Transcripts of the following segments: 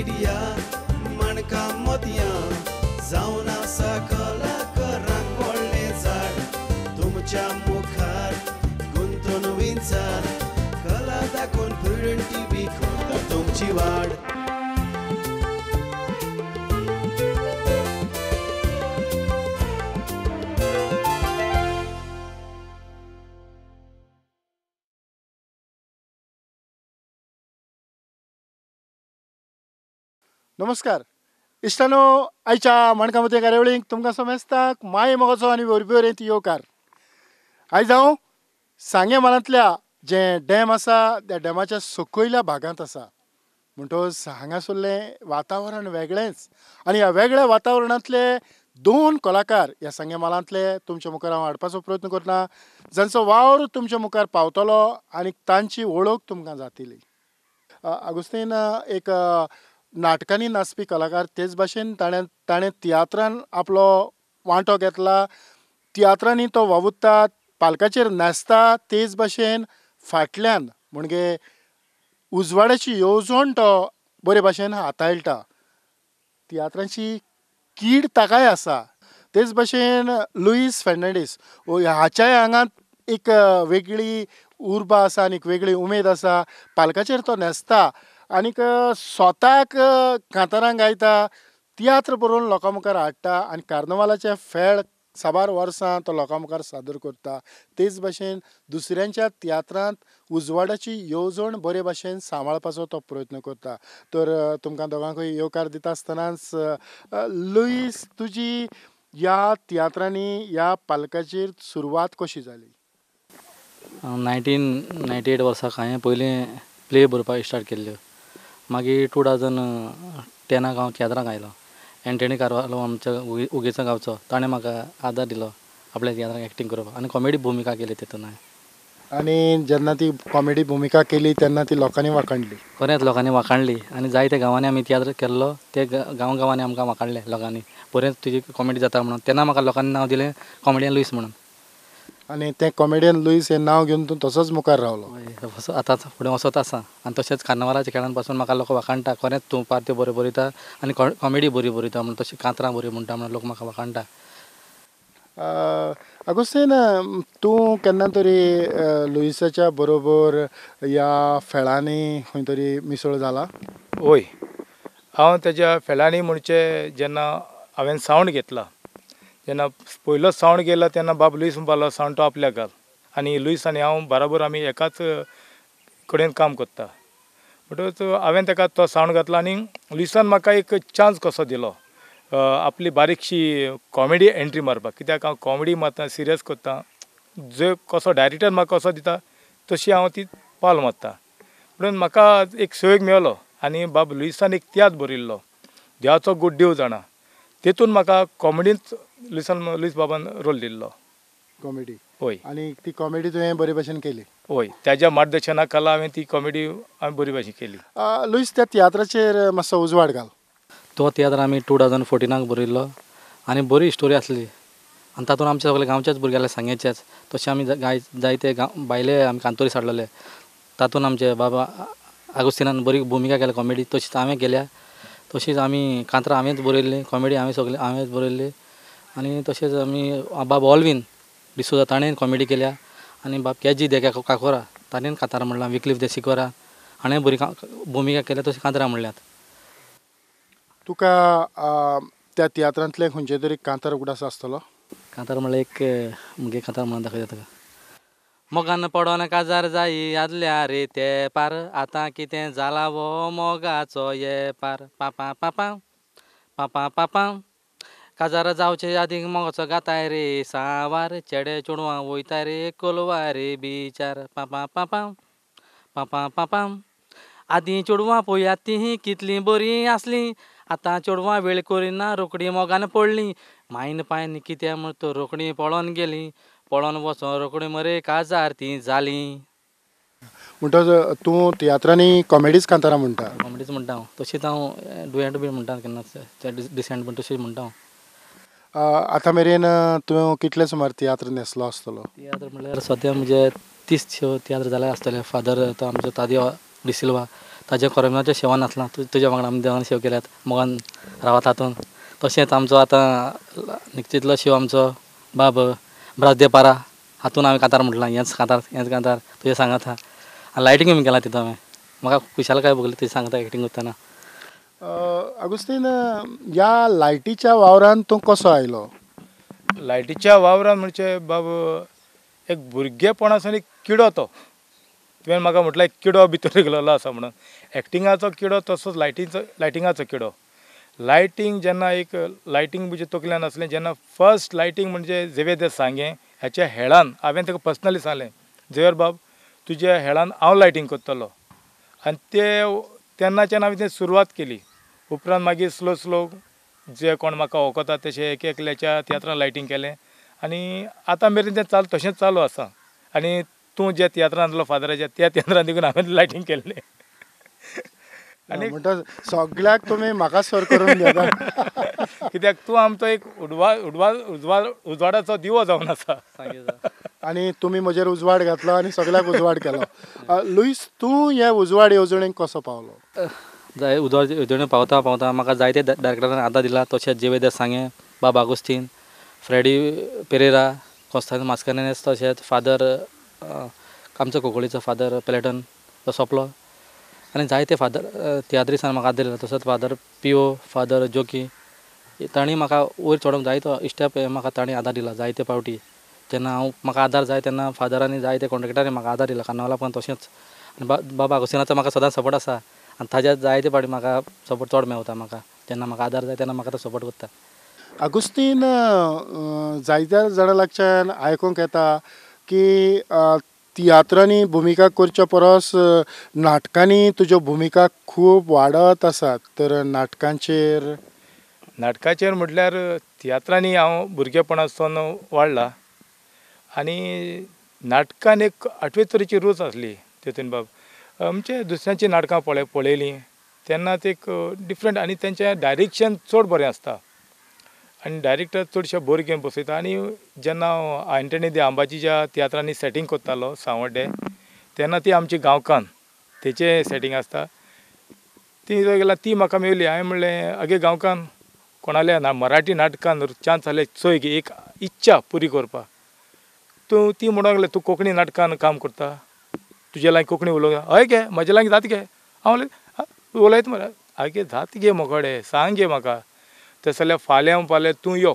Media माणकां मोतयां जावन आसा कलाकारांक व्हडलें झाड तुमच्या मुखार गुंतून विंचार कला दाखोवन प्रुडंट टीव्ही करता तुमची वाड. नमस्कार इश्टानो, आयच्या माणकां मोतयां कार्यावळीक तुमकां समेस्तांक माये मोगाचो आनी वरबी येवकार. आयज हांव सांगें म्हालांतल्या जें डॅम आसा त्या डॅमाच्या सकयल्या भागांत आसा. म्हणटकच हांगासरलें वातावरण वेगळेंच आनी ह्या वेगळ्या वातावरणांतले दोन कलाकार ह्या सांगें म्हालांतले तुमच्या मुखार हांव हाडपाचो प्रयत्न करता, जांचो वावर तुमच्या मुखार पावतलो आनी तांची वळख तुमकां जातली. आगुस्तीन एक नाटकांनी नाचपी कलाकार, तेच भाशेन ताणें तियात्रान आपलो वांटो घेतला. तियात्रांनी तो वावुरता, पालकाचेर नाचता, तेच भाशेन फाटल्यान म्हणजे उजवाडाची येवजण तो बरे भाशेन हाताळटा. तियात्रांची कीड ताकाय आसा. तेच भाशेन लुईस फेर्नांडीस हाच्याय आंगांत एक वेगळी उर्बा आसा आनी एक वेगळी उमेद आसा. पालकाचेर तो न्हेसता आनीक स्वताक कांतारां गायता, तियात्र बरोवन लोकां मुखार हाडटा आनी कार्नवालाचें फेळ साबार वर्सां तो लोकां मुखार सादर करता. तेच भाशेन दुसऱ्यांच्या तियात्रांत उजवाडाची येवजण बरे भाशेन सांबाळपाचो तो प्रयत्न करता. तर तुमकां दोगांकूय येवकार दिता आसतनाच, लुईस, तुजी ह्या तियात्रांनी ह्या पालकाचेर सुरवात कशी जाली? 1998 वर्साक हांवें पयलीं प्ले बरोवपाक स्टार्ट केल्ल्यो. मागीर 2010 हांव तियात्रांक आयलो. एंटनी कार्वालो आमच्या उगेचा गांवचो, ताणें म्हाका आदार दिलो आपल्या तियात्रांक एक्टींग करपाक आनी कॉमेडी भुमिका केली तितून हांवें. आनी जेन्ना ती कॉमेडी भुमिका केली तेन्ना ती लोकांनी वाखाणली? खरेंच लोकांनी वाखाणली आनी जायते गांवांनी आमी तियात्र केल्लो, ते गांव गांवांनी आमकां वाखाणले लोकांनी, बरेंच तुजी कॉमेडी जाता म्हणून. तेन्ना म्हाका लोकांनी नांव दिलें कॉमेडियन लुईस म्हणून. आनी तें कॉमेडियन लुईस हें नांव घेवन तूं तसोच मुखार रावलो? आतां फुडें वचत आसा आनी तशेंच कार्नवालाच्या खेळान पासून म्हाका लोक वाखाणटा, खरेंच तूं पार्ट्यो बऱ्यो बरयता आनी कॉमेडी बरी बरयता म्हणून, तशें कांतरां बरी म्हणटा म्हणून लोक म्हाका वाखाणटा. आगुस्तीन, तूं केन्ना तरी लुईसाच्या बरोबर ह्या फेळांनी खंय तरी मिसळ जाला? हय, हांव तेज्या फेळांनी म्हणचे जेन्ना हांवें सावंड घेतला, जेन्ना पयलो सावंड गेला तेन्ना बाब लुईस म्हणपालो सावंड तो आपल्याक घाल, आनी लुईस आनी हांव बराबर आमी एकाच कडेन काम करता. म्हणटकच हांवें ताका तो सावंड घातलो आनी लुईसान म्हाका एक चान्स कसो दिलो आपली बारीकशी कॉमेडी एंट्री मारपाक. कित्याक हांव कॉमेडी मारता, सिरियस करता, जो कसो डायरेक्टर म्हाका कसो दिता तशी हांव ती पाल मारता. म्हणून म्हाका एक सहयोग मेळ्ळो आनी बाब लुईसान एक तियात्र बरयल्लो देवाचो गूट देव जाणा, तेतून म्हाका कॉमेडींत लुईसान लुईस बाबान रोल दिल्लो कॉमेडी. हय, आनी ती कॉमेडी तुवें बरे भाशेन केली? हय, त्याच्या मार्गदर्शना खाला हांवें ती कॉमेडी हांवें बरी भाशेन केली. लुईस, त्या तियात्राचेर मातसो उजवाड घाल. तो तियात्र आमी 2014 बरयल्लो आनी बरी स्टोरी आसली आनी तातूंत आमचे सगळे गांवचेच भुरगे आसले, सांगेचेच. तशें आमी जायते गांव भायले आमी कांतोरी हाडलेले. तातूंत आमचे बाबा आगुस्तिनान बरी भुमिका केल्या कॉमेडी, तशीच हांवें केल्या. तशीच आमी कांतरां हांवेंच बरयल्लीं, कॉमेडी हांवें सगळें हांवेंच बरयल्ली. आनी तशेंच आमी बाब ऑलवीन डिसोजा ताणें कॉमेडी केल्या आनी बाब केजी दे काकोरा ताणें कांतारां म्हणलां, विकलीफ दे सिकोरा हाणें बरी भुमिका केल्या, तशें कांतरां म्हणल्यात. तुका त्या तियात्रांतलें खंयचें तरी कांतार उगडास आसतलो? कांतार म्हणल्यार एक मुगे कांतार म्हणून दाखयता तुका. मोगान पडोन काजार जाई आदल्या रे ते पार, आतां कितें जाला वो मोगाचो ये पार, पापा पापा पापा पापा काजार जावचे आदीं मोगाचो गाताय रे सावार, चेडे चेडवां वयता रे कोलवा रे बिचार, पापा पापा पापा पापा आदीं चेडवां पळयात तीं कितलीं बरीं आसलीं, आतां चेडवां वेळ करिना रोखडीं मोगान पडलीं, मायन पायन कितें म्हण तर रोखडीं पळोन गेलीं, पळोन वचोन रोखडीं मरे काजार तीं जालीं. म्हणटकच तूं तियात्रांनी कॉमेडीच कांतारां म्हणटा? कॉमेडीच म्हणटा हांव, तशीच हांव डुयेट बी म्हणटा केन्ना डिसेंट पण तशीच म्हणटा हांव. आतां मेरेन तूं कितले सुमार तियात्र न्हेसलो आसतलो? तियात्र म्हणल्यार सद्या म्हजे 30 तियात्र जाले आसतले. फादर तो आमचो तादयो डिसिल्वा ताज्या कोरोमिनाच्या शेवान नाचलां तुज्या वांगडा आमी देवान शेव केल्यात मोगान रावता तातूंत. तशेंच आमचो आतां निकतीतलो शेव आमचो बाब ब्रास दे पारा हातून हांवें कांतार म्हटलां हेंच कांतार हेंच कांतार तुजें सांगाता आनी लायटींग बी केलां तितून हांवें म्हाका खुशालकाय भोगली तुजें सांगता एक्टींग करतना. आगुस्तीन, ह्या लायटीच्या वावरान तूं कसो आयलो? लायटीच्या वावरान म्हणजे बाब एक भुरगेपणासून एक किडो तो तुवें म्हाका म्हटल्यार एक किडो भितर गेल्लो आसा म्हणून एक्टिंगाचो किडो तसोच लायटिंगाचो किडो. लायटींग जेन्ना एक लायटींग म्हणजे तकल्यान आसलें जेन्ना फर्स्ट लायटींग म्हणजे झेवियर दे सांगें हाच्या हेळान हांवें ताका पर्सनली सांगलें झेवियर बाब तुज्या हेळान हांव लायटींग करतलो आनी ते तेन्नाच्यान हांवें तें सुरवात केली. उपरांत मागीर स्लो स्लो जे कोण म्हाका वळखता तशें एक एकल्याच्या तियात्रान लायटींग केलें आनी आतां मेरेन तें चालू तशेंच चालू आसा. आनी तूं ज्या तियात्रान आसलो फादराच्या त्या तियात्रान देखून हांवें लायटींग केल्लें. आनी म्हणटा सगळ्याक तुमी म्हाका सर करून घेता कित्याक तूं आमचो एक उजवाडाचो दिवो जावन आसा आनी तुमी म्हजेर उजवाड घातलो आनी सगळ्याक उजवाड केलो. लुईस, तूं हे उजवाड येवजणेक कसो पावलो? जाय उजवाड येवजणेक पावता पावता म्हाका जायते डायरेक्टरान आदार दिला तशेंच झेवियर दे सांगें, बाब आगुस्तीन, फ्रेडी पेरेरा, कोस्तान मास्करेन्हस तशेंच फादर आमचो कोकोळीचो फादर पेलेटन तो सोंपलो आनी जायते फादर तियात्रिसान म्हाका आदार दिला तसोच फादर पिओ, फादर जोकी तांणी म्हाका वयर चडोवंक जायतो इस्टेप म्हाका तांणी आदार दिला जायते पावटी. जेन्ना हांव म्हाका आदार जाय तेन्ना फादरांनी जायते कॉन्ट्रेक्टरांनी म्हाका आदार दिला कार्नावाला पण तशेंच. आनी बाबा आगुस्तिनाचो म्हाका सदांच सपोर्ट आसा आनी ताज्या जायते फावटी म्हाका सपोर्ट चड मेवता म्हाका जेन्ना म्हाका आदार जाय तेन्ना म्हाका तो सपोर्ट करता. आगुस्तीन, जायत्या जाणां लागच्यान आयकूंक येता की तियात्रांनी भुमिका करच्या परस नाटकांनी तुज्यो भुमिका खूब वाडत आसात, तर नाटकांचेर? नाटकाचेर म्हटल्यार तियात्रांनी हांव भुरगेपणासून वाडला आनी नाटकान एक आठवे तरेची रूच आसली तितून बाब आमचे दुसऱ्यांची नाटकां पळयलीं तेन्ना ते एक डिफरंट आनी तेंचें डायरेक्शन चड बरें आसता आनी डायरेक्टर चडशे बोर गेम बसयता. आनी जेन्ना हांव एंटनी दे आंबाजीच्या तियात्रांनी सेटींग करतालो सांवड्डे तेन्ना ती आमची गांवकान तेचें सेटींग आसता ती गेल्या ती म्हाका मेवली. हांवें म्हणलें आगे गांवकान कोणाल्या ना मराठी नाटकान चान्स जाल्यार चोय की एक इच्छा पुरी करपाक तूं ती म्हणूंक लागली तूं कोंकणी नाटकान काम करता तुजे लागीं कोंकणी उलोवंक हय गे म्हजे लागीं जाता गे. हांव म्हणलें उलयता मरे आगे जाता गे मगोडे सांग गे म्हाका तशें जाल्यार फाल्यां फाल्यां तूं यो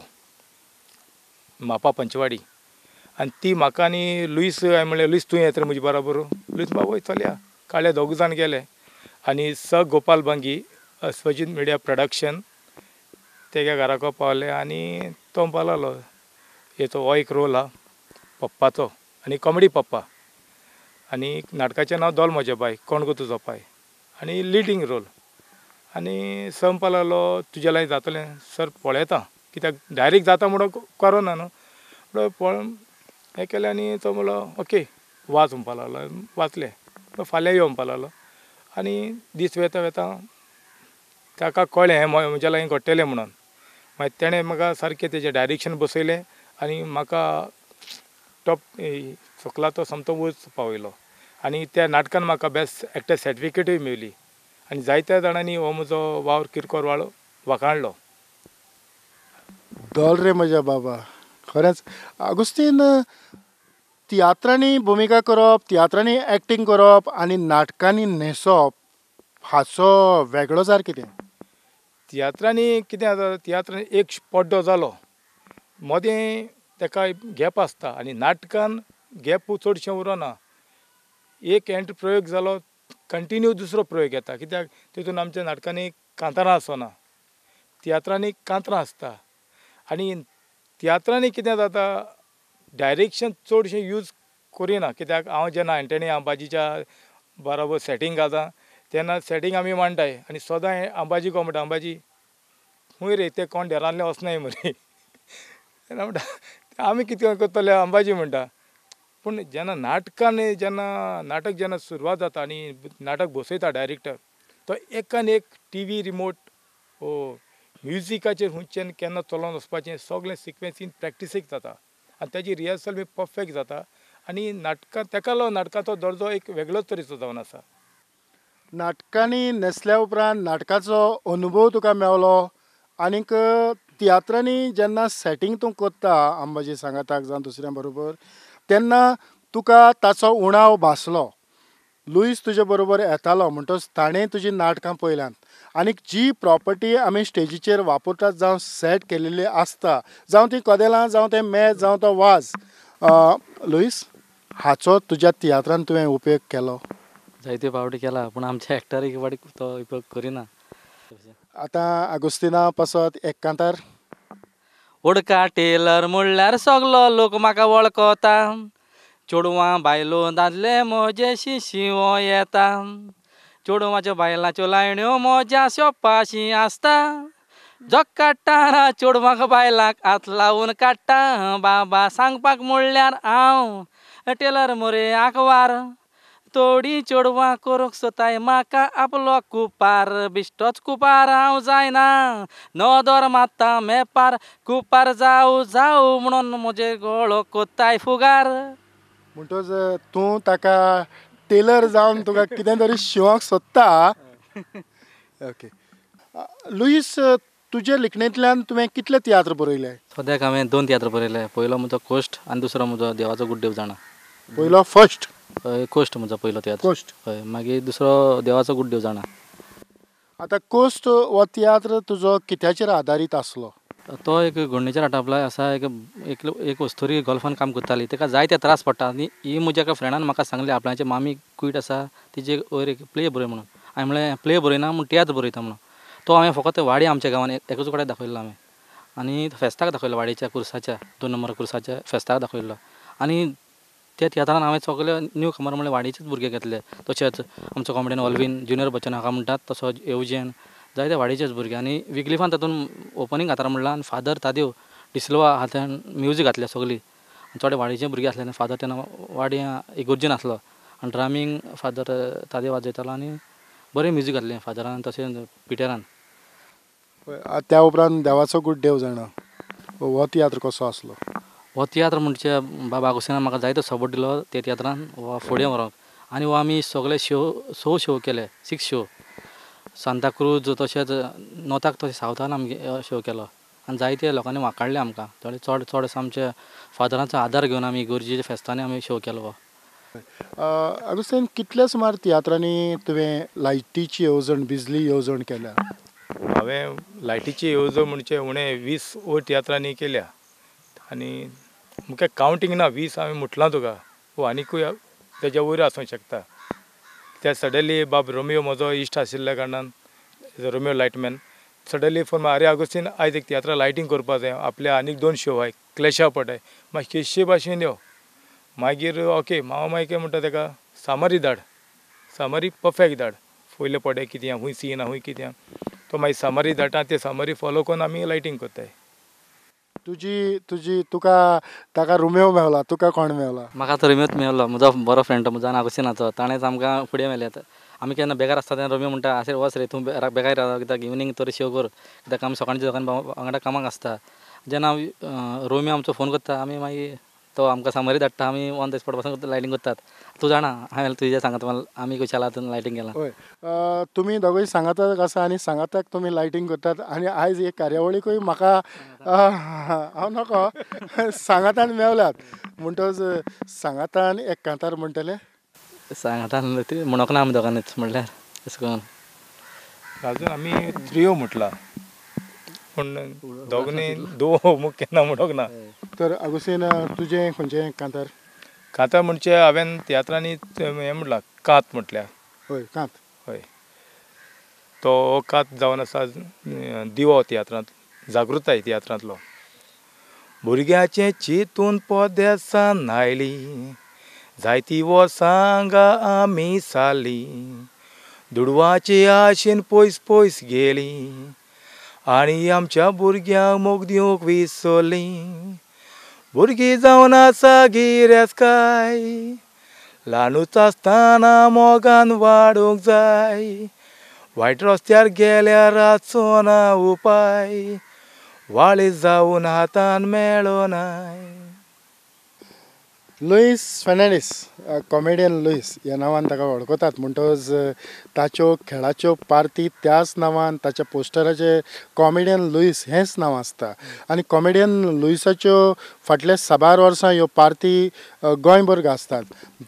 म्हापा पंचवाडी. आनी ती म्हाका आनी लुईस हांवें म्हणलें लुईस तूं येता रे म्हजे बरोबर लुईस बाबू चलया काडले दोग जाण गेले आनी स गोपाल बांगी अस्वजीत मिडिया प्रोडक्शन तेगे घराको पावले आनी तो म्हणपाक लागलो हेचो हो एक रोल आहा पप्पाचो आनी कॉमेडी पप्पा आनी नाटकाचें नांव दोल म्हजें बाय कोण गो तुजो पाय आनी लिडींग रोल. आनी सर म्हणपाक लागलो तुज्या लागीं जातलें सर पळयता कित्याक डायरेक्ट जाता म्हणून करोना न्हू म्हणल्यार पळोवन हें केलें आनी तो म्हणलो ओके वाच म्हणपाक लागलो वाचलें फाल्यां यो म्हणपाक लागलो आनी दीस वेता वेता ताका कळ्ळें हें म्हज्या लागीं घडटलें म्हणून मागीर तेणें म्हाका सारकें तेजें डायरेक्शन बसयलें आनी म्हाका टॉप सकला तो सामको वयर पावयलो आनी त्या नाटकान म्हाका बेस्ट एक्टर सर्टिफिकेटूय मेवली आनी जायत्या जाणांनी हो म्हजो वावर किरकोळ वावर वाखाणलो. दोल रे म्हज्या बाबा, खरेंच आगुस्तीन, तियात्रांनी भुमिका करप, तियात्रांनी एक्टींग करप आनी नाटकांनी न्हेसप हाचो वेगळो जार कितें? तियात्रांनी कितें जाता तियात्रांनी एक पड्डो जालो मदें ताका गॅप आसता आनी नाटकान गॅप चडशें उरना. एक एंड प्रयोग जालो कंटिन्यू दुसरो प्रयोग येता कित्याक तितून आमच्या नाटकांनी कांतारां आसना तियात्रांनी कांतरां आसता. आनी तियात्रांनी कितें जाता डायरेक्शन चडशें यूज करिना कित्याक हांव जेन्ना एंटनी आंबाजीच्या बरोबर सेटींग घालता तेन्ना सेटींग आमी मांडटाय आनी सदां आंबाजी कोण म्हणटा आंबाजी खूंय रे ते कोण देरांतले वचनाय मरे तेन्ना म्हणटा आमी कितें करतले अंबाजी म्हणटा. पूण जेन्ना नाटकान जेन्ना नाटक जेन्ना सुरवात जाता आनी नाटक बसयता डायरेक्टर तो एकान एक टी व्ही रिमोट म्युजिकाचेर खंयच्यान केन्ना चलोवन वचपाचें सगळें सिक्वेन्सीन प्रॅक्टिसीक जाता आनी ताजी रिहर्सल बी परफेक्ट जाता आनी नाटकां ताका लागून नाटकाचो दर्जो एक वेगळोच तरेचो जावन आसा. नाटकांनी न्हेसल्या उपरांत नाटकाचो अनुभव तुका मेवलो आनीक तियात्रांनी जेन्ना सेटींग तूं करता अंबाजी सांगाताक जावं दुसऱ्यां बरोबर तेन्ना तुका ताचो उणाव भासलो. लुईस तुजे बरोबर येतालो म्हणटच ताणें तुजी नाटकां पळयल्यांत आनीक जी प्रॉपर्टी आमी स्टेजीचेर वापरतात जावं सेट केलेली आसता जावं ती कदेलां जावं तें मेज जावं तो वाज, लुईस हाचो तुज्या तियात्रान तुवें उपयोग केलो? जायते फावटी केला पूण आमच्या एक्टर एक फावटी तो उपयोग करिना. आतां आगोस्तिना पासत एक कांतार. उडका टेलर म्हणल्यार सगलो लोक म्हाका वळखता, चेडवां बायलो दादले म्हजे शिंवो येता, चेडवाच्यो बायलांच्यो लायण्यो म्हज्या शॉपाशी आसता, जग काडटा चेडवांक बायलांक हात लावन काडटा, बाबा सांगपाक म्हणल्यार हांव टेलर मरे आंकवार, थोडीं चेडवां करूंक सोदताय म्हाका आपलो कुपार, बिश्टोच कुपार हांव जायना नदर मारता मेपार, कुपार जावं जावं म्हणून म्हजे गळो कोत्ताय फुगार. म्हणटच तूं ताका टेलर जावन तुका कितें तरी शिंवोंक सोदता. ओके लुईस, तुजे लिखणेंतल्यान तुवें कितले तियात्र बरयले? सद्याक हांवें 2 तियात्र बरयले. पयलो म्हजो कोश्ट आनी दुसरो म्हजो देवाचो गुड्डेव जाणा. पयलो फर्स्ट कोश्ट म्हजो पयलो तियात्र कोश्ट. हय, मागीर दुसरो देवाचो गुड्डेव जाणा. आतां कोश्ट हो तियात्र तुजो कित्याचेर आदारीत आसलो? तो एक घडणेचेर आटापला आसा. एक एक अस्तुरी गल्फान काम करताली, ताका जायते त्रास पडटा आनी ही म्हज्या एका फ्रेंडान म्हाका सांगलें आपणाची मामी क्वीट आसा तिजे वयर एक प्ले बरय म्हणून. हांवें म्हणलें प्ले बरयना म्हूण तियात्र बरयता म्हणून. तो हांवें फकत वाडी आमच्या गांवांत एकूच कडेन दाखयल्लो हांवें आनी फेस्ताक दाखयलो, वाडयेच्या कुर्साच्या 2 नंबर कुर्साच्या फेस्ताक दाखयल्लो. आनी त्या तियात्रान हांवें सगळे न्यू कमर म्हणल्यार वाडयेचेच भुरगे घेतले, तशेंच आमचो कॉमेडियन ऑलवीन ज्युनियर बच्चन हाका म्हणटात, तसो येवजेन जायते वाडयेचेच भुरगे. आनी विकलिफान तातूंत ओपनींग घातार म्हणलां आनी फादर तादेव डिसिल्वा हातान म्युजीक घातल्या सगळी. चडे वाडयेचे भुरगे आसले आनी फादर तेन्ना वाडयां इगोर्जीन आसलो आनी ड्रामींग फादर तादेव वाजयतालो आनी बरें म्युजीक घातलें फादरान तशें पिटरान. त्या उपरांत देवाचो गुड्डेव जाणा हो तियात्र कसो आसलो? हो तियात्र म्हणजे बाबा आगोस्तिनान म्हाका जायतो सपोर्ट दिलो त्या तियात्रान हो फुडें व्हरोंक. आनी हो आमी सगळे शो 6 शो केले, 6 शो सांताक्रूज तशेंच नॉर्थाक तशें सावथान आमी शो केलो आनी जायते लोकांनी वाकाडले आमकां. चड चड आमच्या फादरांचो आदार घेवन आमी इगोर्जेच्या फेस्तांनी आमी शो केलो हो. आगोस्तीन, कितल्या सुमार तियात्रांनी तुवें लायटीची येवजण बिजली येवजण केल्या? हांवें लायटीची येवजण म्हणजे उणें 20 वयर तियात्रांनी केल्या आनी मुख्य कावंटींग ना, 20 हांवें म्हटलां तुका, वो आनिकूय तेज्या वयर आसूंक शकता. त्या सडनली बाब रोमियो म्हजो इश्ट आशिल्ल्या कारणान, रोमियो लायटमॅन सडनली फोन मार, अरे आगोस्तीन आयज एक तियात्रा लायटींग करपा जाय, आपल्या आनीक 2 शो आहाय क्लॅशा पडटाय, मातशें केशे भाशेन यो. मागीर ओके हांव मागीर कितें म्हणटा ताका, सामरी धाड, सामरी परफेक्ट धाड, पयले पडे कितें आहा, खूंय सीन आहा, खूंय कितें आहा, तो मागीर सामरी धाडटा, ते सामरी फॉलो करून आमी लायटींग करताय. तुजी तुजी तुका ताका रोमियो मेवला, तुका कोण मेवला? म्हाका तर रोमियोच मेवलो, म्हजो बरो फ्रेंड म्हजो आगोस्तिनाचो, ताणेंच आमकां फुडें व्हेलें. आमी केन्ना बेकार आसता तेन्ना रोमियो म्हणटा अशें वच रे तूं बेकार रावता कित्याक इवनींग तरी शो कर, कित्याक आमी सकाळच्या दोगांनी वांगडा कामाक आसता. जेन्ना रोमियो आमचो फोन करता आमी मागीर तो आमकां सामरी धाडटा, आमी ऑन the spot पासून लायटींग करतात. तूं जाणा हांवें तुजें सांगता आमी खुशाला लायटींग केलां. हय, तुमी दोगूय सांगाताक आसा आनी सांगाताक तुमी लायटींग करतात आनी आयज एक कार्यावळीकूय म्हाका हांव नको सांगातान मेवल्यात म्हणटच सांगातान एक कांतार म्हणटले? सांगातान म्हणोंक ना आमी दोगांनीच म्हणल्यार तशें करून अजून आमी त्रियो म्हटला पूण दोगांनी दो मुख केन्ना म्हणोंक ना. तर आगोस्तीन तुजें खंयचें कांतार? कांतार म्हणजे हांवें तियात्रांनी हें म्हटलां कांत म्हटल्यार. हय कांत. हय, तो कांत जावन आसा दिवो तियात्रांत, जागृताय तियात्रांतलो. भुरग्याचें चिंतून पोदेसान आयली, जायती वर्सां हांगा आमी सारली, दुडवाचे आशेन पयस पयस गेली आनी आमच्या भुरग्यांक मोग दिवंक विसरली. भुरगीं जावन आसा गिरेस्तकाय, ल्हानूच आसतना मोगान वाडूंक जाय, वायट रस्त्यार गेल्यार आसचो ना उपाय, वाळे जावन हातान मेळनाय. लुईस फेर्नांडीस, कॉमेडियन लुईस ह्या नांवान ताका वळखतात. म्हणटकच ताच्यो खेळाच्यो पार्ती त्याच नांवान, ताच्या पोस्टराचेर कॉमेडियन लुईस हेंच नांव आसता. आनी कॉमेडियन लुईसाच्यो फाटल्या साबार वर्सां ह्यो पार्ती गोंयभर गाजतात.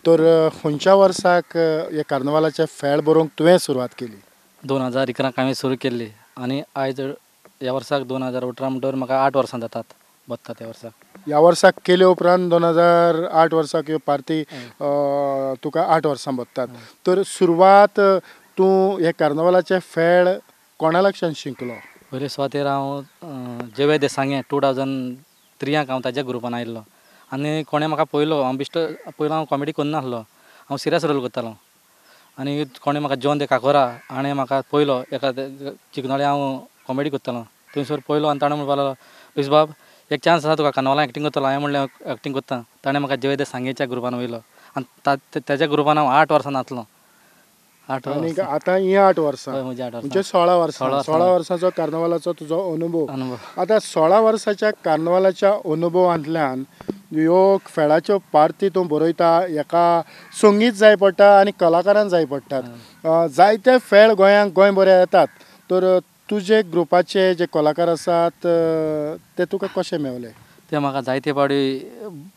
तर खंयच्या वर्साक हे कार्नवालाचें फेळ बरोवंक तुवें सुरवात केली? 2011 हांवें सुरू केल्ली आनी आयज ह्या वर्साक 2018 म्हणटकर म्हाका 8 वर्सां जातात बत्तात ह्या वर्साक. ह्या वर्साक केले उपरांत 2008 वर्साक ह्यो पार्ती तुका 8 वर्सां बत्तात. तर सुरवात तूं हे कार्नवालाचें फेळ कोणा लागच्यान शिकलो? पयले सुवातेर हांव जेवे देसांगे 2003 हांव ताज्या ग्रुपान आयिल्लो आनी कोणें म्हाका पयलो, हांव बेश्टो पयलो हांव कॉमेडी करनासलो, हांव सिरियस रोल करतालो. आनी कोणें म्हाका जॉन दे काकोरा हाणें म्हाका पयलो एका चिकनोळे हांव कॉमेडी करतालो थंयसर पयलो आनी ताणें म्हणपाक लागलो, लुईस बाब एक चान्स आसा तुका कार्नवालान एक्टींग करतलो. हांवें म्हणलें एक्टींग करता. ताणें म्हाका जेवे दे सांगेच्या ग्रुपान वयलो आनी ताच्या ग्रुपान हांव 8 वर्सां नाचलो. 8 वर्सां आतां ही 8 वर्सां म्हणजे 16 वर्सां, 16 वर्सांचो कार्नवालाचो तुजो अनुभव. आतां 16 वर्साच्या कार्नवालाच्या अनुभवांतल्यान ह्यो खेळाच्यो पार्ती तूं बरयता, हेका संगीत जाय पडटा आनी कलाकारान जाय पडटात. जायते खेळ गोंयांक गोंयभर येतात. तर तुजे ग्रुपाचे जे कलाकार आसात ते तुका कशे मेवले? ते म्हाका जायते फावटी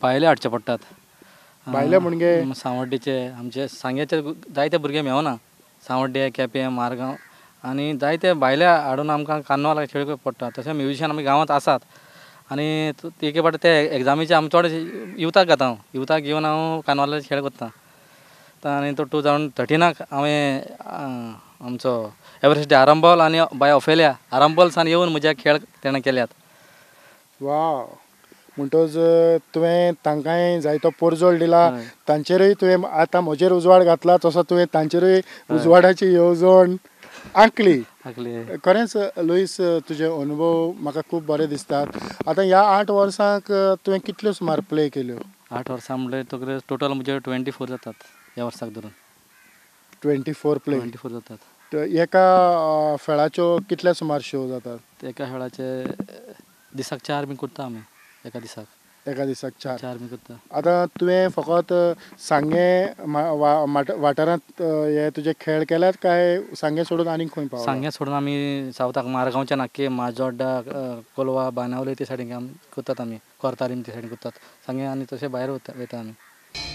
भायले हाडचे पडटात. भायले म्हणजे सांवड्डेचे, आमचे सांगेचे जायते भुरगे मेवना, सांवड्डे, केपें, मारगांव आनी जायते भायले हाडून आमकां कार्नवालाक खेळ पडटा. तशें म्युजिशियन आमी गांवांत आसात आनी एके फावटी ते एग्जामीचे आमी चड युथाक घाता, हांव युथाक घेवन हांव कार्नवालाचे खेळ करता. आनी तो 2013 हांवें आमचो एवरेस्ट डे आरंबोल आनी बाय ओफेलिया आरंबोल सान येवन म्हज्या खेळ तेणें केल्यात. वा, म्हणटच तुवें तांकांय जायतो पोरजोळ दिला, तांचेरूय तुवें आतां म्हजेर उजवाड घातला तसो तुवें तांचेरूय उजवाडाची येवजण आंखली. खरेंच लुईस तुजे अनुभव म्हाका खूब बरे दिसतात. आतां ह्या 8 वर्सांक तुवें कितल्यो सुमार प्ले केल्यो? 8 वर्सां म्हणल्यार तुका टोटल म्हजे 24 जातात ह्या वर्साक धरून. 24 प्ले 24 जातात. एका खेळाच्यो कितल्या सुमार शो जातात? एका खेळाचे दिसाक 4 बी करता आमी. एका दिसाक, एका दिसाक 4 बी करता. आतां तुवें फकत सांगें वाठारांत हे तुजे खेळ केल्यात काय सांगें सोडून आनीक खंय पावला? सांगें सोडून आमी सावथाक मारगांवच्या नाके, माजोड्डा, कोलवा, बानावले ते सायडीन आमी करतात. आमी कोर्तारीम ते सायडीन करतात सांगें आनी तशें भायर वयता आमी.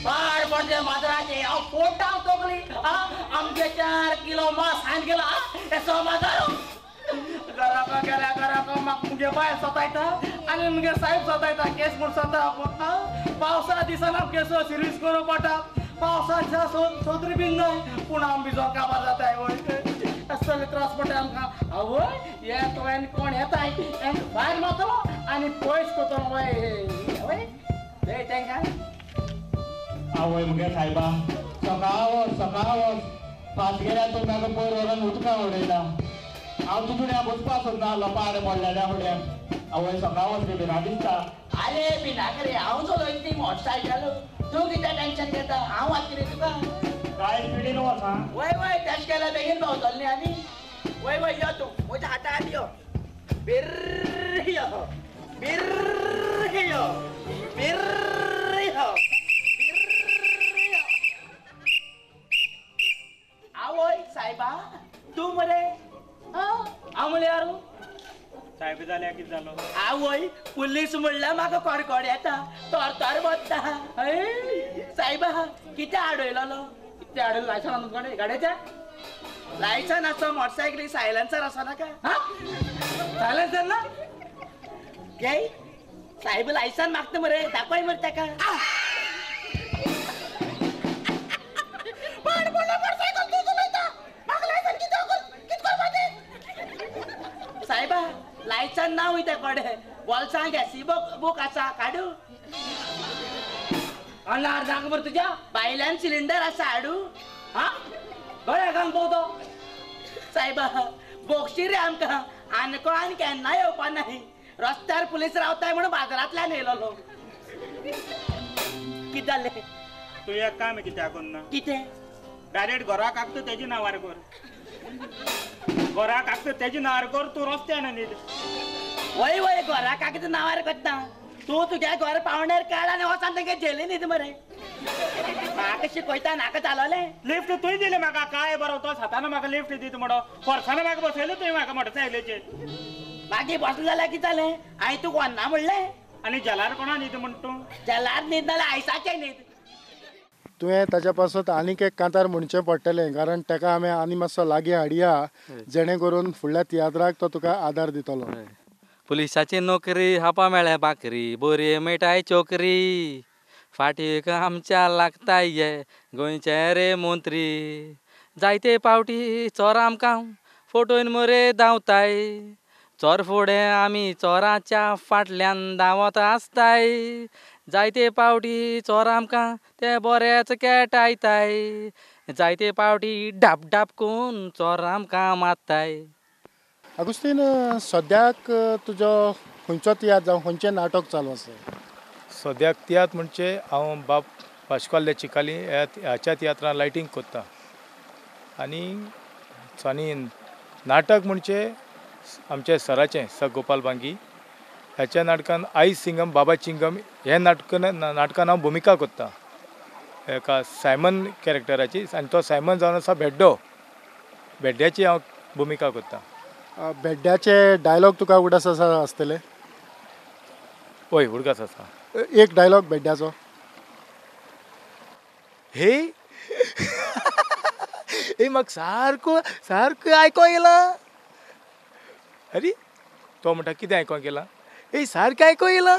पाड पडले माजराचे, हांव पोटांक तोकली, आमगे 4 किलो मांस हांयन गेला हे समाजारो. घराक गेल्या घराक म्हाका मुगे बायल सतायता आनी मुगे साहेब सतायता, केस म्हूण सता. पावसा दिसाना केसो सिरीज करूं पडटा, पावसा दिसा सोदरी बीन न्हय, पूण आम भिजो काबार जाताय वय, असले त्रास पडटा आमकां. आवय हे तुवें कोण येताय हेंकां भायर मारतलो आनी पयस करतलो. वय वय थंय तेंकां. आवय मुगे सायबा, सकाळ वच, सकाळ वच, फाट गेल्यार तूं म्हाका पयर व्हरून उदकां उडयता. हांव तुज्या वचपा सोदना लोपार पडलेल्या फुडें. आवय सकाळ वच रे, भिना दिसता. आरे भिनाक रे, हांव चलयता ती मोटरसायकल, तूं कितें टेंशन घेता? हांव वाचता रे तुका. काय स्पिडीन वच आं. वय वय तशें केल्यार बेगीन पावतलो न्ही आमी. वय वय यो तूं म्हज्या हातान यो. बिर्र यो, बिर्र यो, बिर्र यो. आवय सायबा तूं मरे हांव म्हणल्यार सायब जाल्यार कितें जालो? आवय पुलीस म्हणल्यार म्हाका कडकड येता, तरतर वता. सायबा कितें आडयलोलो? कितें आडयलो? लायसन आसा तुमकडे गाडयेचें? लायसन आसा मोटरसायकली, सायलन्सर आसा नाका? सायलन्सर ना? घे सायब लायसन मागता मरे, दाखय मरे ताका. सायबा लायसन ना वयता कडे, बोल्सां गॅसी बूक आसा काडू. अनार दाख मरे तुज्या बायल्यान सिलिंडर आसा हाडू. हा गळ्या घालून पोवतो. सायबा बोक्षी रे आमकां, आनको आनी केन्ना येवपा नाय. रस्त्यार पुलीस रावताय म्हणून बाजारांतल्यान येयलोलो. कितें जालें? तूं एक काम कित्याक करना? कितें? डायरेक्ट घराक आगता तेजे नांवार कर, घराक आगता तेजे नांवार कर, तूं रस्त्यान न्हीद. वय वय घराक आगता नांवार करता. तूं तुज्या घर पावण्यार काड आनी वचान तेंगे जेली न्हीद मरे. म्हाका शिकयता नाका चालवलें. लिफ्ट तुवें दिलें म्हाका काय बरो तो सातान म्हाका लिफ्ट दिता म्हणो फोर्सान म्हाका बसयलें तुवें म्हाका मोटरसायकलीचेर. मागीर बसलें जाल्यार कितें जालें? हांवें तुका व्हरना म्हणलें. आनी जेलार कोणा न्हीद म्हण तूं? जेलार न्हीद नाल्यार आयसाचें न्हीद. तुवें ताच्या पासत आनीक एक कांतार म्हणचें पडटलें कारण ताका आमी आनी मातसो लागीं हाडया जेणे करून फुडल्या तियात्राक तो तुका आदार दितलो. पुलिसाची नोकरी हापा मेळ्ळ्या भाकरी बरी मेळटाय चोकरी फाटीक आमच्या लागताय ये गोंयचे रे मंत्री जायते पावटी चोर आमकां फोटोन मरे धांवताय चोर फुडें आमी चोराच्या फाटल्यान धांवत आसताय जायते पावटी चोर आमकां ते बरेच खेटायताय जायते पावटी डाप डाप करून चोर आमकां मारताय. आगुस्तीन सद्याक तुजो खंयचो तियात्र जावं खंयचें नाटक चालू आसा? सद्याक तियात्र म्हणजे हांव बाब पाश्कोल दे चिकाली ह्याच्या तियात्रान लायटींग करता आनी आनी नाटक म्हणजे आमच्या सराचें स गोपाल बांगी ह्याच्या नाटकान आई सिंगम बाबा चिंगम हे नाटकान हांव भुमिका करता एका सायमन कॅरेक्टराची आनी तो सायमन जावन आसा भेड्डो भेड्ड्याची हांव भुमिका करता. भेड्ड्याचे डायलॉग तुका उगडास आसा आसतले? हय उडगास आसा. एक डायलॉग भेड्ड्याचो. हे हे म्हाका सारको सारको आयको येयला. अरे तो म्हणटा कितें आयको गेला? ए सारकें आयको येयला.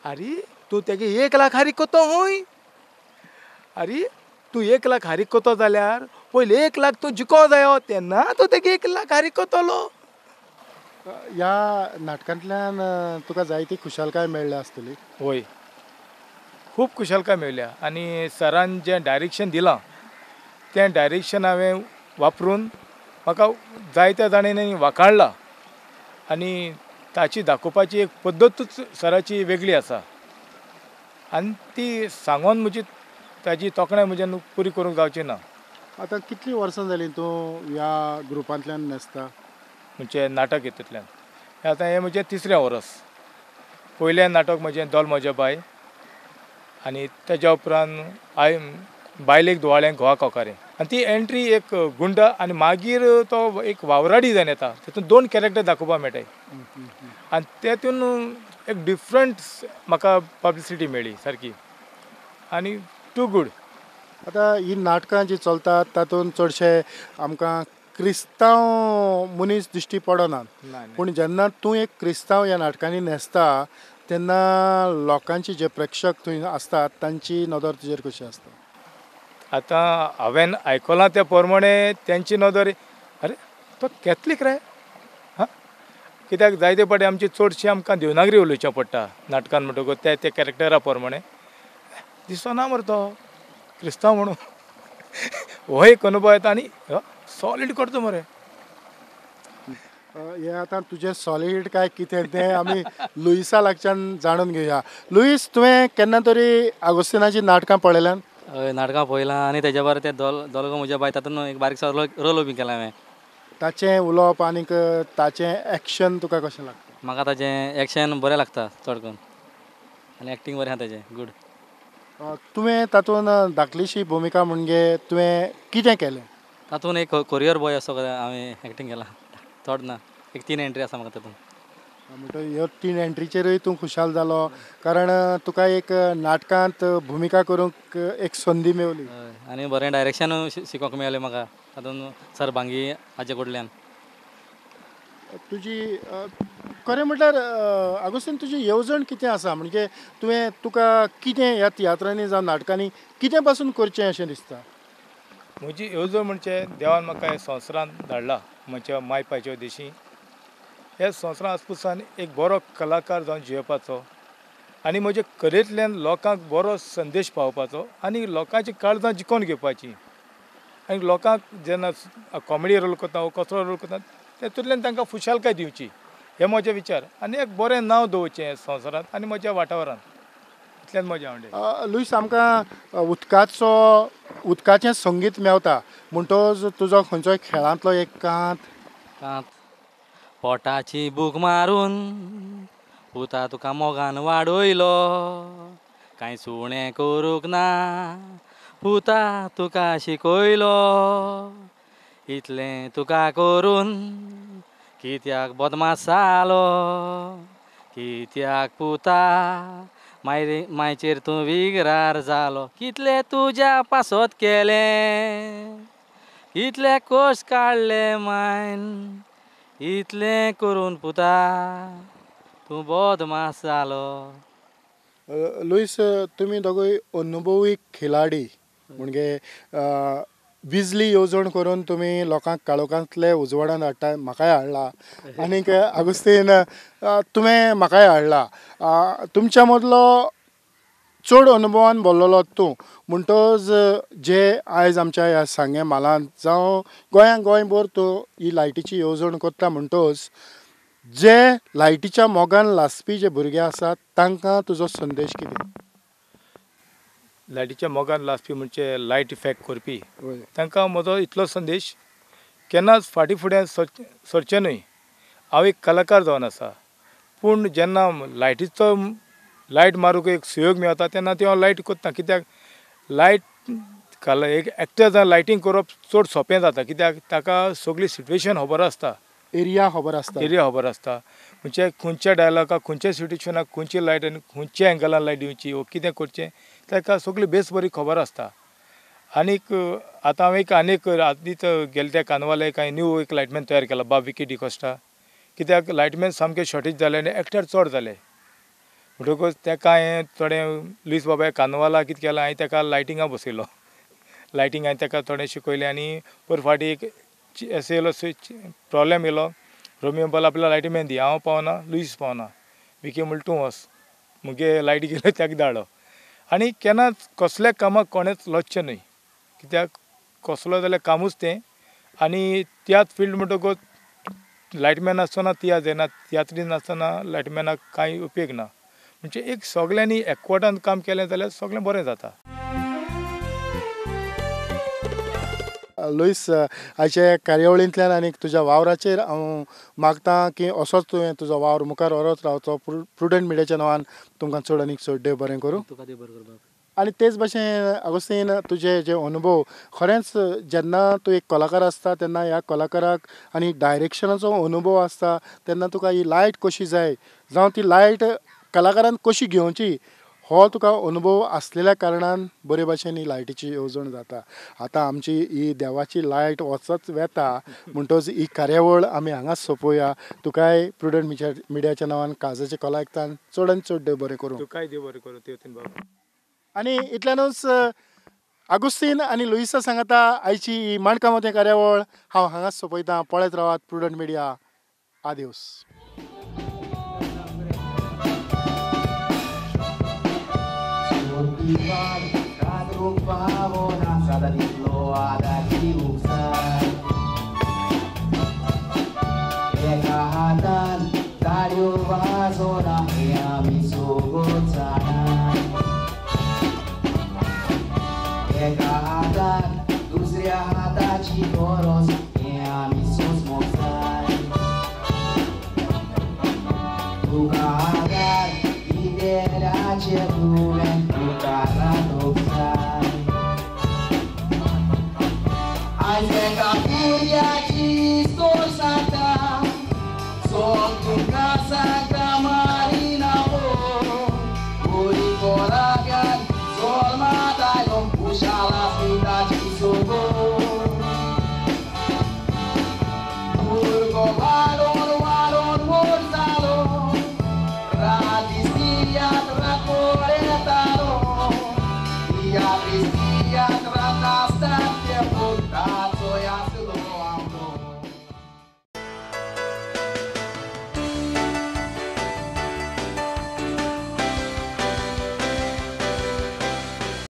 अरे तूं तेगे 1 लाख हारीक कोतो हय. अरे तूं 1 लाख हारीक कोतो जाल्यार पयलीं 1 लाख तूं जिको जायो तेन्ना तूं तेगे 1 लाख हारीक कोतलो. ह्या नाटकांतल्यान तुका जायती खुशालकाय मेळ्ळ्या आसतली? हय खूब खुशालकाय मेळ्ळ्या आनी सरान जें डायरेक्शन दिलां तें डायरेक्शन हांवें वापरून म्हाका जायत्या जाणांनी वाखाणला आनी ताची दाखोवपाची एक पद्दतूच सराची वेगळी आसा आनी ती सांगून म्हजी ताजी तोखणाय म्हज्यान पुरी करूंक जावची ना. आतां कितलीं वर्सां जालीं तूं ह्या ग्रुपांतल्यान न्हेसता? म्हणजे नाटक हितूंतल्यान आतां हें म्हजें तिसरें वर्स. पयलें नाटक म्हजें दोल म्हज्या बाय आनी तेज्या उपरांत I बायलेक दुवाळें घोवा कोकारें आनी ती एंट्री एक गुंडा आनी मागीर तो एक वावराडी जावन येता तितून 2 कॅरेक्टर दाखोवपाक मेळटाय आनी तेतून एक डिफरंट म्हाका पब्लिसिटी मेळ्ळी सारकी आनी टू गूड. आतां ही नाटकां जी चलतात तातूंत चडशे आमकां क्रिस्तांव मनीस दिश्टी पडनात पूण जेन्ना तूं एक क्रिस्तांव ह्या नाटकांनी न्हेसता तेन्ना लोकांची जे प्रेक्षक थंय आसतात तांची नदर तुजेर कशी आसता? आतां हांवें आयकलां त्या प्रमाणे तेंची नदर अरे तो कॅथलीक रे हां कित्याक जायते फावटी आमची चडशी आमकां देवनागरी उलोवचें पडटा नाटकान म्हणटकूच ते ते कॅरेक्टरा प्रमाणे दिसना मरे तो क्रिस्तांव म्हणून हो एक अनुभव येता आनी सॉलीड करता मरे. हें आतां तुजें सॉलीड काय कितें तें आमी लुईसा लागच्यान जाणून घेवया. लुईस तुवें केन्ना तरी आगोस्तिनाची नाटकां पळयल्यान? हय नाटकां पळयलां आनी तेज्या बरोबर तें दोलगो म्हज्या बाय तातूंत एक बारीकसो रोल बी केला हांवें. ताचें उलोवप आनीक ताचें एक्शन तुका कशें लागता? म्हाका ताचें एक्शन बरें लागता चड करून आनी एक्टींग बरें आसा ताचें गूड. तुवें तातूंत धाकलीशी भुमिका म्हणजे तुवें कितें केलें? तातूंत एक कोरियर बॉय असो हांवें एक्टींग केलां चड ना एक 3 एंट्री आसा म्हाका तातूंत. म्हणटकीर ह्यो 3 एंट्रीचेरूय तूं खुशाल जालो कारण तुका एक नाटकांत भुमिका करूंक एक संदी मेवली आनी बरें डायरेक्शन शिकोवंक मेळ्ळें म्हाका तातूंत सर भांगी हाजे कडल्यान. तुजी खरें म्हटल्यार आगोस्तीन तुजी येवजण कितें आसा म्हणजे तुवें तुका कितें ह्या तियात्रांनी जावं नाटकांनी कितें पासून करचें अशें दिसता? म्हजी येवजण म्हणजे देवान म्हाका हे संवसारांत धाडला म्हज्या माय पायच्या देशी ह्या संवसारांत आसपुसान एक बरो कलाकार जावन जियेवपाचो आनी म्हजे कलेंतल्यान लोकांक बरो संदेश पावोवपाचो आनी लोकांची काळजां जिखोवन घेवपाची आनी लोकांक जेन्ना कॉमेडी रोल करता वो कसलो रोल करता तेतूंतल्यान तांकां खुशालकाय दिवची हे म्हजे विचार आनी एक बरें नांव दवरचें संवसारांत आनी म्हज्या वाठारांत इतल्यान म्हजें आवडलें. लुईस आमकां उदकाचो उदकाचें संगीत मेवता म्हणटकच तुजो खंयचोय खेळांतलो एक कांत? कांत पोटाची भूक मारून पुता तुका मोगान वाडयलो कांय सुणें करूंक ना पुता तुका शिकयलो इतलें तुका करून कित्याक बदमास जालो कित्याक पुता मायचेर तूं विगरार जालो कितले तुज्या पासत केलें इतले कश्ट काडले मायन इतलें करून पुता तूं बदमास जालो. लुईस, तुमी दोगूय अनुभवी खिलाडी म्हणजे बिजली येवजण करून तुमी लोकांक काळोखांतले उजवाडान हाडटा, म्हाकाय हाडला आनीक आगुस्तीन तुवें म्हाकाय हाडला. तुमच्या मदलो चड अनुभवान भरलेलो तूं म्हणटच जे आयज आमच्या ह्या सांगें म्हालांत जावं गोंयांत गोंयभर तूं ही लायटीची येवजण करता म्हणटच जे लायटीच्या मोगान लासपी जे भुरगे आसात तांकां तुजो संदेश कितें? लायटीच्या मोगान लासपी म्हणजे लायट इफेक्ट करपी तांकां म्हजो इतलो संदेश, केन्नाच फाटीं फुडें सरचें न्हय. हांव एक कलाकार जावन आसा, पूण जेन्ना लायटीचो लायट मारूंक एक सुयोग मेळटा तेन्ना ती हांव लायट करता. कित्याक लायट एक एक्टर जावन लायटींग करप चड सोंपें जाता, कित्याक ताका सगळी सिट्युएशन खबर आसता, एरिया खबर आसता, एरिया खबर आसता, म्हणजे खंयच्या डायलॉगाक खंयच्या सिट्युएशनाक खंयची लायट आनी खंयच्या एंगलान लायट दिवची वो कितें करचें ताका सगळी बेस बरी खबर आसता. आनीक आतां हांवें एक आनीक आदींच गेले त्या कार्नवाला एक हांवें न्यू एक लायटमॅन तयार केला, बाब विकी डिकोस्टा. कित्याक लायटमॅन सामके शॉर्टेज जाले आनी एक्टर चड जाले म्हणटकूच ताका हांवें थोडें लुईस बाबा कार्नवाला कितें केलां, हांवें ताका लायटिंगा बसयलो, लायटींग हांवें ताका थोडें शिकयलें. आनी पर फावटी एक अशें येयलो प्रोब्लेम येयलो, रोमियो म्हणपाक आपल्या लायटमॅन दी, हांव पावना लुईस पावना, विकी म्हणलें तूं वच, मुगे लायट गेले ताका धाडलो. आनी केन्नाच कसल्या कामाक कोणेंच लजचें न्हय, कित्याक कसलो जाल्यार कामूच तें. आनी त्याच फिल्ड म्हणटकूच लायटमॅन आसतना तियात्र जायना, तियात्रीन नासतना लायटमॅनाक कांय उपयोग ना. म्हणजे एक सगल्यांनी एकवटान काम केलें जाल्यार सगळें बरें जाता. लुईस, आयच्या कार्यावळींतल्यान आनी तुज्या वावराचेर हांव मागता की असोच तुवें तुजो वावर मुखार व्हरत रावचो. प्रुडंट मिडियाच्या नांवान तुमकां चड आनीक चड देव बरें करूं. तुका देव बरें करूं. आनी तेच भशेन आगोस्तीन, तुजे जे अनुभव खरेंच जेन्ना तूं एक कलाकार आसता तेन्ना ह्या कलाकाराक आनी डायरेक्शनाचो अनुभव आसता तेन्ना तुका ही लायट कशी जाय जावं ती लायट कलाकारान कशी घेवची हो तुका अनुभव आसलेल्या कारणान बरे भशेन ही लायटीची येवजण जाता. आतां आमची ही देवाची लायट वचत वेता म्हणटच ही कार्यावळ आमी हांगाच सोंपोवया. तुकाय प्रुडंट मिडियाच्या नांवान काळजाचे कला एकतान चड आनी चड देव बरें करूं. तुकाय देव बरें करूं तेवतीन बाबा. आनी इतल्यानूच आगुस्तीन आनी लुईसा सांगता आयची ही माणकां मोतयां कार्यावळ हांव हांगाच सोंपयतां. पळयत रावात प्रुडंट मिडिया. आदियोस. एका हातान ताळयो वाजोना हे आमी सोगोत जाणा, एका हातान दुसऱ्या हाताची गरज हे आमी सोंसमोक जाय. तुका आदार दिलेल्याचेर तुवें तुका रांदूंक जाय. आयज एका भुरग्याची स्टोर सांगता, सो तुमकां सांग.